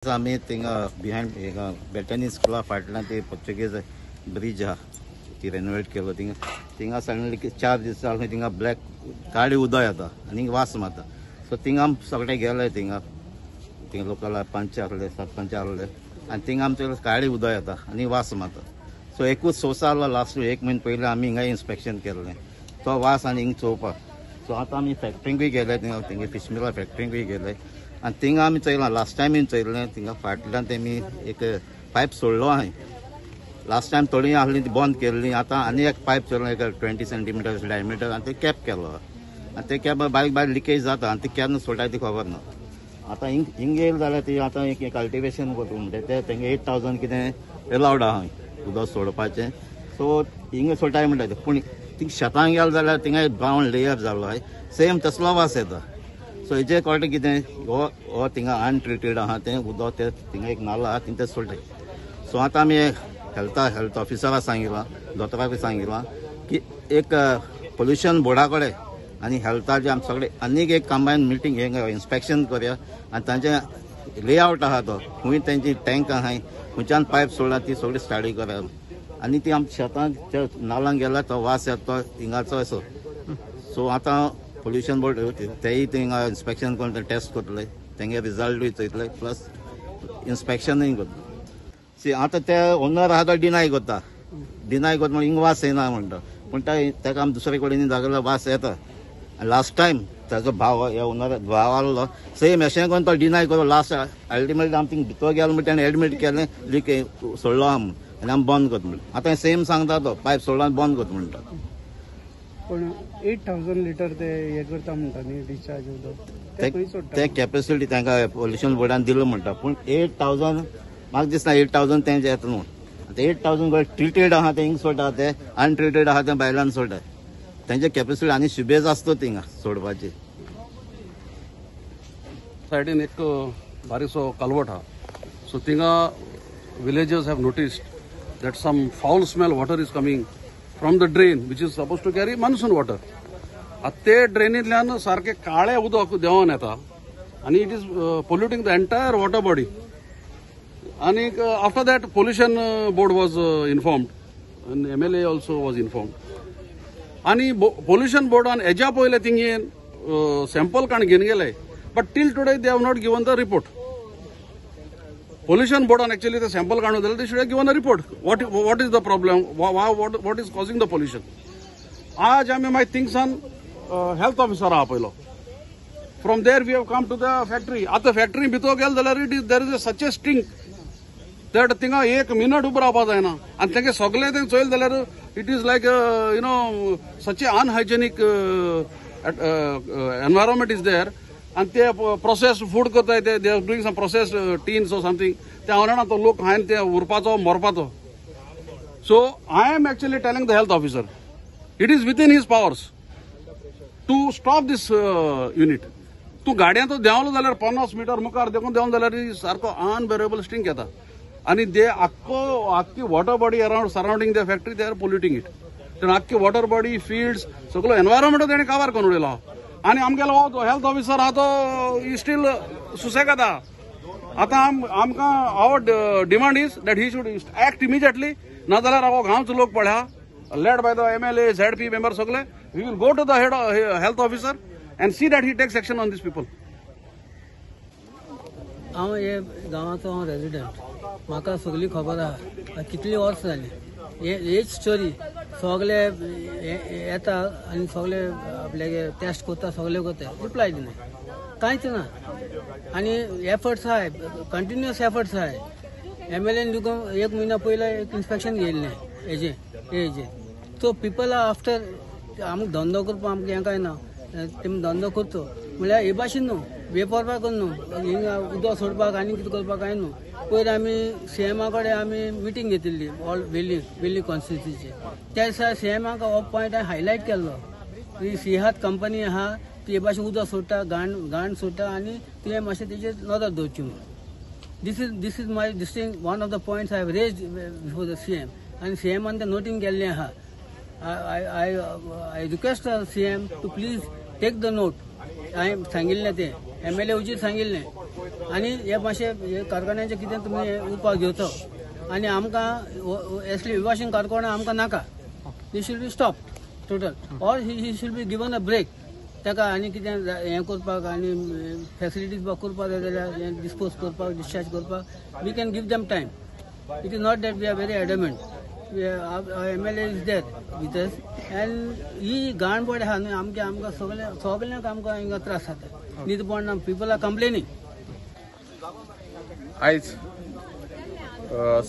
आमी थिंगा behind Bettany स्कुला फाटल्यान ती पोर्चुगीज ब्रिज आहा ती रेनोवेट केलो. थिंगा थिंगा सडनली 4 दीस जाले थिंगा ब्लॅक काळी उदक येता आनी वास मारता. सो थिंगा आमी सगळे गेले थिंगा थिंगा लोकल पंच आहले सरपंच आहले आनी थिंगा आमचे काळी उदक येता आनी वास मारता. सो एकूच सोर्स आहलो लास्ट 1 म्हयनो पयलीं आमी हिंगा इन्स्पेक्शन केल्लें तो वास आनी हिंगा चोवपाक. सो आतां आमी फॅक्टरींकूय गेले थिंगा थिंगा फिश मिला फॅक्टरींकूय गेले आनी थिंगा आमी चोयलां लास्ट टायम चोयल्लें थिंगा फाटल्यान तेमी एक पायप सोडलो आहाय. लास्ट टायम थोडी आहली ती बंद केल्ली. आतां आनी एक पायप चोयलो एक 20 सेंटीमिटर डायमिटर आनी ते कॅप केलो आनी ते कॅप बारीक बारीक लिकेज जाता आनी ती केन्ना सोडटाय ती खबर ना. आतां हिंग हिंग येयले जाल्यार ती आतां एक कल्टिवेशन करता म्हणटा ते तेंगे 8000 कितें एलावड आहा उदक सोडपाचें. सो हिंग सोडटाय म्हणटा ते पूण थिंग शेतांक गेले जाल्यार थिंगा एक ब्रावन लेयर जाल्लो आहाय सेम तसलो वास येता. सो हेजे कळटा कितें हो हो थिंगा अनट्रिटेड आहा तें उदक तें थिंगा एक नालो आहा थिंग तें सोडटाय. सो आतां आमी हेल्थ ऑफिसराक सांगिलां दोतोराकूय सांगिलां की एक पोल्युशन बोर्डा कडेन आनी हेल्थाचे आमी सगळे आनीक एक कंबायन मिटींग हें इन्स्पेक्शन करया आनी तांचे लेआवट आहा तो खंय तेंची टँक आहाय खंयच्यान पायप सोडला ती सगळी स्टडी करया आनी ती आमच्या शेतांत नालांक गेल्यार तो वास येता तो हिंगाचो असो. सो आतां पोल्युशन बोर्ड तेय थिंगा इन्स्पेक्शन करून ते टेस्ट करतले तेंगे रिजल्टूय चोयतले प्लस इन्स्पेक्शनूय करतले. सी आतां ते ओनर आहा तो डिनाय करता डिनाय करता म्हणून हिंग वास येना म्हणटा पूण ताका आमी दुसरे कडेन दाखयल्यार वास येता. लास्ट टायम ताजो भाव ह्या ओनर भाव आहलो सेम अशें करून तो डिनाय करून लास्ट अल्टिमेटली आमी थिंग भितर गेलो म्हणटा तेणें एडमीट केलें लीक सोडलो आहा म्हूण आनी आमी बंद करता म्हणटा. आतां सेम सांगता तो पायप सोडलो आनी बंद करता म्हणटा. पण 8000 लिटर ते हे करता म्हणटा न्ही डिस्चार्ज उदक ते कॅपेसिटी तांकां पोल्युशन बोर्डान दिलो म्हणटा पूण 8000 म्हाका दिसना 8000 तेंचे येता न्हू. आतां 8000 ट्रिटेड आहा ते हिंग सोडटा ते अनट्रिटेड आहा ते भायल्यान सोडटा तेंचे कॅपेसिटी आनी शुबेज आसतो थिंगा सोडपाची. सायडीन एक बारीकसो कालवट आहा. सो थिंगा villagers have noticed that some foul smell water is coming from the drain which is supposed to carry monsoon water. आतां ते ड्रेनींतल्यान सारकें काळें उदक देंवन येता आनी it is polluting the entire water body. आनी after that pollution board was informed आनी MLA also was informed. आनी पोल्युशन बोर्डान हेज्या पयलें थिंगे सॅम्पल काण घेवन गेले but till today they have not given the report. Pollution बोर्डान एक्चुअली ते सॅम्पल काडून दिले they should have given a report what is the problem what is causing the pollution. आज आमी मागीर थिंगसान हेल्थ ऑफिसर आहा पयलो from there we have come to the factory. आतां फॅक्टरी भितर गेले जाल्यार it is there is a such a stink that थिंगा 1 मिनट उबो रावपा जायना आनी तेंगे सगळें तें चोयलें जाल्यार it is like you know such a unhygienic environment is there. आनी ते प्रोसेस्ड फूड करताय ते they are doing some processed tins or something ते हांव जाणा तो लोक हांवें ते उरपाचो मरपाचो. So I am actually telling the health officer it is within his powers to stop this unit. तूं गाडयांत देंवलो जाल्यार 50 मिटर मुखार देखून देंवलो जाल्यार सारको अनबेरेबल स्टिंक येता आनी ते आख्खो आख्खी water body around surrounding the factory they are polluting it. तेणें आख्खी वॉटर बॉडी फिल्ड्स सगळो एनवायरमेंट तेणें कवर करून उडयलो आनी आमगेलो हो हेल्थ ऑफिसर आहा तो स्टील सुसेगाद आहा. आतां आमकां our demand is that he should act immediately नाजाल्यार हो गांवचो लोक पळया led by the MLA ZP member सगळे we will go to the head health officer and see that he takes action on this people. हांव हे गांवाचो हांव resident म्हाका सगळी खबर आहा कितली वर्सां जाली हेच स्टोरी सगळे येता आनी सगळे आपल्यागे टेस्ट करता सगळे करता रिप्लाय दिना कांयच ना. आनी एफर्ट्स आहाय कंटिन्युअस एफर्ट्स आहाय. MLA तुका 1 म्हयनो पयलो एक इन्स्पेक्शन घेयल्लें हेजें हेजें सो पिपल are after आमकां धंदो करपाक आमकां हें कांय ना तेमी धंदो करचो म्हणल्यार हे भाशेन न्हू वेपरपाक करून न्हू हिंगा उदक सोडपाक आनी कितें करपाक कांय न्हू. पयर आमी CMA कडेन आमी मिटींग घेतिल्ली ऑल वेली वेली कॉन्स्टिट्युन्सीची त्या दिसा CMAक हो पॉयंट हांवें हायलायट केल्लो ती सिहात कंपनी आहा ती हे भाशेन उदक सोडटा घाण घाण सोडटा आनी तुवें मातशें तेजेर नदर दवरची म्हणून. This is my this thing one of the points I have raised before the CM आनी CMAन तें नोटींग केल्लें आहा. I I request CM to please take the note. हांवें सांगिल्लें तें MLA उजीर सांगिल्लें. आनी हे मातशें हे कारखान्याचें कितें तुमी उपाय घेवचो आनी आमकां असली विवाशिंग कारखाना आमकां नाका. He should be stop total or he should be given a break. ताका आनी कितें हें करपाक आनी फेसिलिटीज करपाक जाय जाल्यार डिस्पोज करपाक, डिस्चार्ज करपाक we can give them time. It is not that we are very adamant. MLA is there with us and ही घाण पड आहा न्हय आमगे, आमकां सगळे सगळ्यांक आमकां हिंगा त्रास जाता. न्हीद पडना, पीपल are complaining. आयज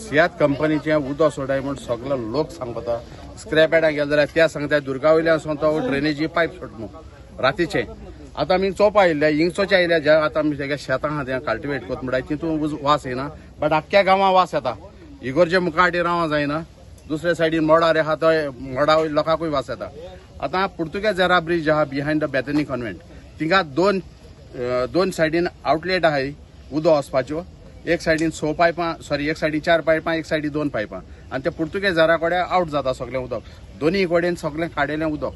सियात कंपनीचें उदक सोडाय म्हूण सगळे लोक सांगता. स्क्रॅप यार्डाक गेले जाल्यार त्या सांगता दुर्गा वयल्यान सांगता ड्रेनेजी पायप सोड म्हणून रातीचें. आतां आमी चोवपा आयिल्ले, हिंगचोचे आयिल्ले, जे आतां आमी तेगे शेतां आहा तें कल्टिवेट करता म्हणटा तितून वास येना, बट आख्ख्या गांवां वास येता. इगोर्जे मुखार रावंक जायना, दुसरे सायडीन मोडार आहा थंय मोडा वयल्या लोकांकूय वास येता. आतां पुर्तुगेज झरा ब्रिज आहा बिहायंड the Bethany convent, थिंगा दोन सायडीन आउटलेट आहाय उदक वचपाच्यो. एक सायडीन 6 पायपां, सॉरी एक सायडीन 4 पायपां, एक सायडीन 2 पायपां आनी ते पुर्तुगेज झरा कडेन आवट जाता सगळें उदक. दोनी कडेन सगळें काडिल्लें उदक.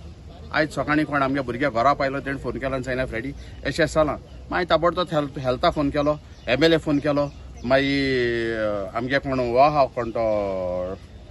आयज सकाळीं कोण आमगे भुरग्या घरा पायलो तेणें फोन केलो आनी सांगलें फ्रेडी अशें जालां. मागीर ताबडतोब हेल्था फोन केलो, MLA phone केलो, मागीर आमगे कोण हो आहा कोण तो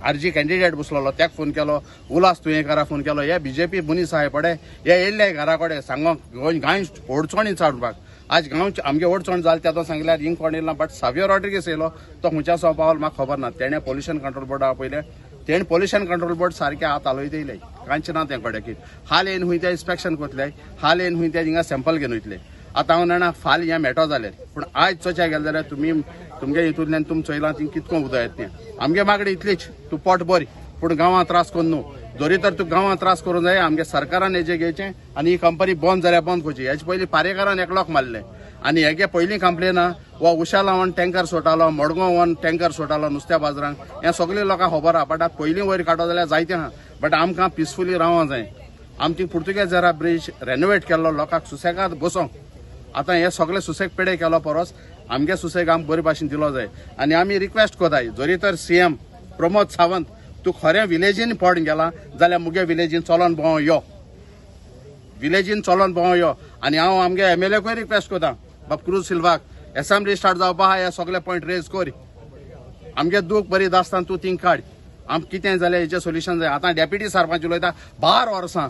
RG candidate बसलेलो त्याक फोन केलो, उल्हास तुयेंकारा फोन केलो. हे BJP मनीस आहाय पडे हे येयल्ले घरा कडेन सांगोंक गांव अडचणी चाडपाक. आज गांव आमगे अडचण जाल तेदो सांगल्यार हिंग कोण येयला, बट सावियो रॉड्रिगीस येयलो तो खंयच्या सो पावलो म्हाका खबर ना. तेणें पोल्युशन कंट्रोल बोर्डा आपयलें, तेणें पोल्युशन कंट्रोल बोर्ड सारकें हात हालयत येयले, कांयच ना तें कडेन की हाल येवन खूंय ते इन्स्पेक्शन करतले, हाल येवन खूंय ते हिंगा सॅम्पल घेवन वयतले. आतां हांव जाणा फाल हें मेटो जालें, पूण आयज चोवच्या गेलें जाल्यार तुमी तुमगे हितूंतल्यान तुमी चोयलां थिंग कितको उदक येता तें. आमगे मागणी इतलीच, तूं पोट बरी पूण गांवां त्रास करून न्हू. जरी तर तूं गांवां त्रास करूंक जाय आमगे सरकारान हेजें घेवचें आनी ही कंपनी बंद जाल्यार बंद करची. हेजे पयलीं पारेकारान एकलोक मारलें आनी हेगे पयलीं कंप्लेन वा उशा लावन टँकर सोडटालो, मडगांव वन टँकर सोडटालो नुस्त्या बाजारांक, हें सगळें लोकांक खबर आहा. बट आतां पयलीं वयर काडटो जाल्यार जायतें आहा, बट आमकां पिसफुली रावंक जाय. आमची पुर्तुगेज झरा ब्रिज रेनोवेट केल्लो लोकांक सुसेगाद बसोंक. आतां हे सगळे सुसेग पेडे केलो परस आमगे सुसेग आमकां बरे भाशेन दिलो जाय. आनी आमी रिक्वेस्ट करताय जरी तर CM Pramod Sawant तूं खरें विलेजीन पड गेला जाल्यार मुगे विलेजीन चलोन भोंव यो, विलेजीन चलोन भोंव यो. आनी हांव आमगे MLA request करता बाब क्रूज सिल्वाक, एसेंब्ली स्टार्ट जावपा आहा, हे सगळे पॉयंट रेज कर, आमगे दूख बरी दासतान तूं थिंग काड, आमकां कितें जाल्यार हेजें सोल्युशन जाय. आतां डेप्युटी सरपंच उलयता 12 वर्सां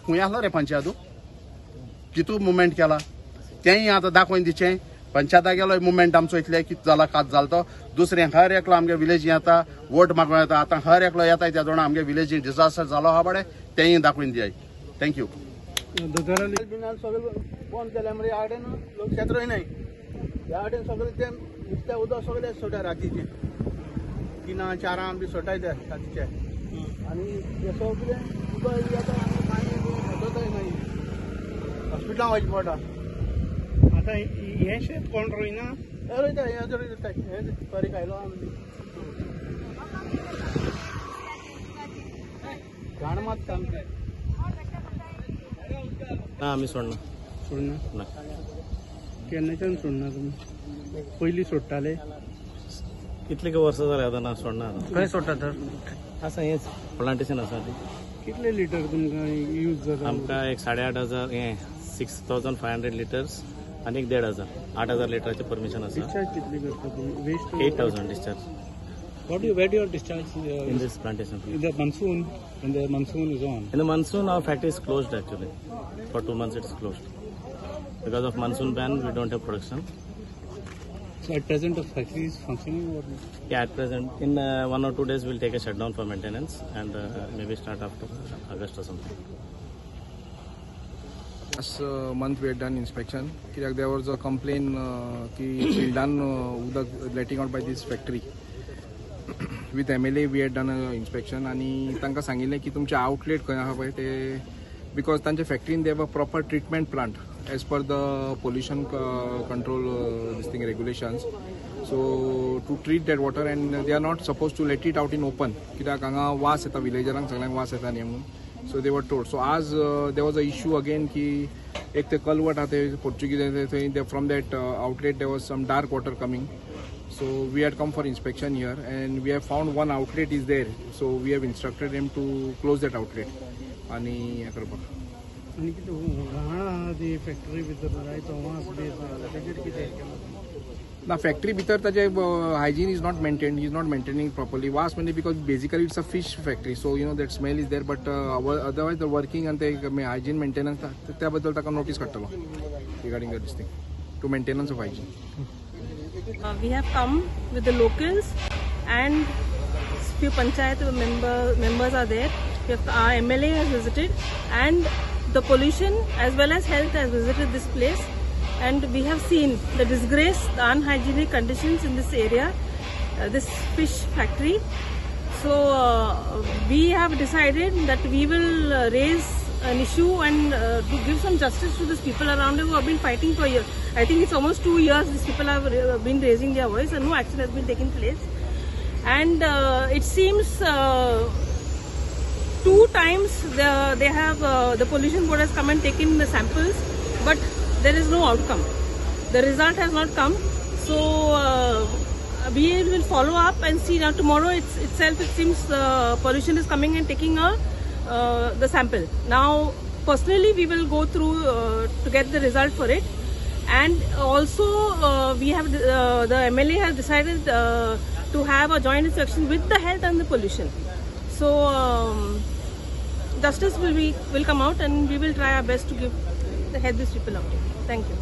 खंय आसलो रे पंचायत, कितू मुवमेंट केला तेंय आतां दाखोवन दिचें. पंचायता गेलो मुवमेंट आमचो इतले कितें जाला कात जालो तो. दुसरें हर एकलो आमगे विलेजी येता वोट मागूंक येता, आतां हर एकलो येता त्या जाणा आमगे विलेजी डिजास्टर जालो आहा बरें तेंय दाखोवन दियाय. Thank you. सगळें बंद केलें म्हणजे ह्या कडेन लोक शेत रोयनाय, ह्या कडेन सगळें तें नुस्त्या उदक सगळें सोडटा रातीचें 3 4 बी सोडटाय ते रातीचे आनी ते सगळें उदक येता आनी पाणी वचतय मागीर हॉस्पिटलां वयचें पडटा. आतां हें शेत कोण रोयना? हें रोयता, हें रोयता, हें सॉरी खायलो आमी घाण मात आमचें ना, आमी सोडना. सोडना ना. केन्नाच्यान सोडना तुमी? पयलीं सोडटाले? कितले वर्सां जालें आतां ना सोडना. आतां खंय सोडटा तर? आसा हेंच प्लांटेशन आसा. कितले लिटर तुमकां यूज जाता? आमकां एक 8,500 हें 6,500 लिटर्स आनी एक 1,500 8,000 लिटराचें परमिशन आसा. डिस्चार्ज कितले करता तुमी? Waste 8,000 discharge. What do you, where do you discharge? In this plantation. In the monsoon, when the monsoon is on. In the monsoon, our factory is closed actually. For 2 months it's closed. Because of monsoon ban, we don't have production. So at present the factory is functioning or? Yeah, at present. In 1 or 2 days we'll take a shutdown for maintenance and maybe start after August or something. Last month we had done inspection. There was a complaint ki fieldan udak letting out by this factory. With MLA we had done an inspection आणि तांकां सांगिल्लें की तुमचे outlet खंय आहा पळय ते, because तांच्या फॅक्टरीन they have a proper treatment plant as per the pollution control this thing regulations. So to treat that water and they are not suppose to let it out in open, कित्याक हांगा वास येता, विलेजरांक सगळ्यांक वास येता न्ही म्हणून. So they were told. So आज there was a issue again की एक ते कलवट आहा ते पोर्चुगीज थंय, from that outlet there was some dark water coming. So we had come for inspection here and we have found one outlet is there. So we have instructed him to close that outlet. आणि हें करपाक. आनी कितें घाण आहा ती factory भितर जायतो वास बी आसा तेजेर कितें केलां? ना, फॅक्टरी भितर ताजे hygiene is not maintain, is not maintaining properly. वास म्हणजे because basically it's a fish factory, so you know that smell is there, but otherwise the working आनी ते हायजीन मेंटेनन्स त्या बद्दल ताका नोटीस काडटलो regarding this thing to maintenance of hygiene. We have come with the locals and few panchayat members are there. Our MLA has visited and the pollution as well as health has visited this place, and we have seen the disgrace, the unhygienic conditions in this area, this fish factory. So we have decided that we will raise an issue and to give some justice to these people around who have been fighting for years. I think it's almost 2 years these people have been raising their voice and no action has been taken place. And it seems 2 times they have the pollution board has come and taken the samples, but there is no outcome. The result has not come. So we will follow up and see. Now tomorrow itself it seems the pollution is coming and taking the sample. Now personally we will go through to get the result for it. And also we have the MLA has decided to have a joint inspection with the health and the pollution. So justice will come out and we will try our best to give the health these people out. Thank you.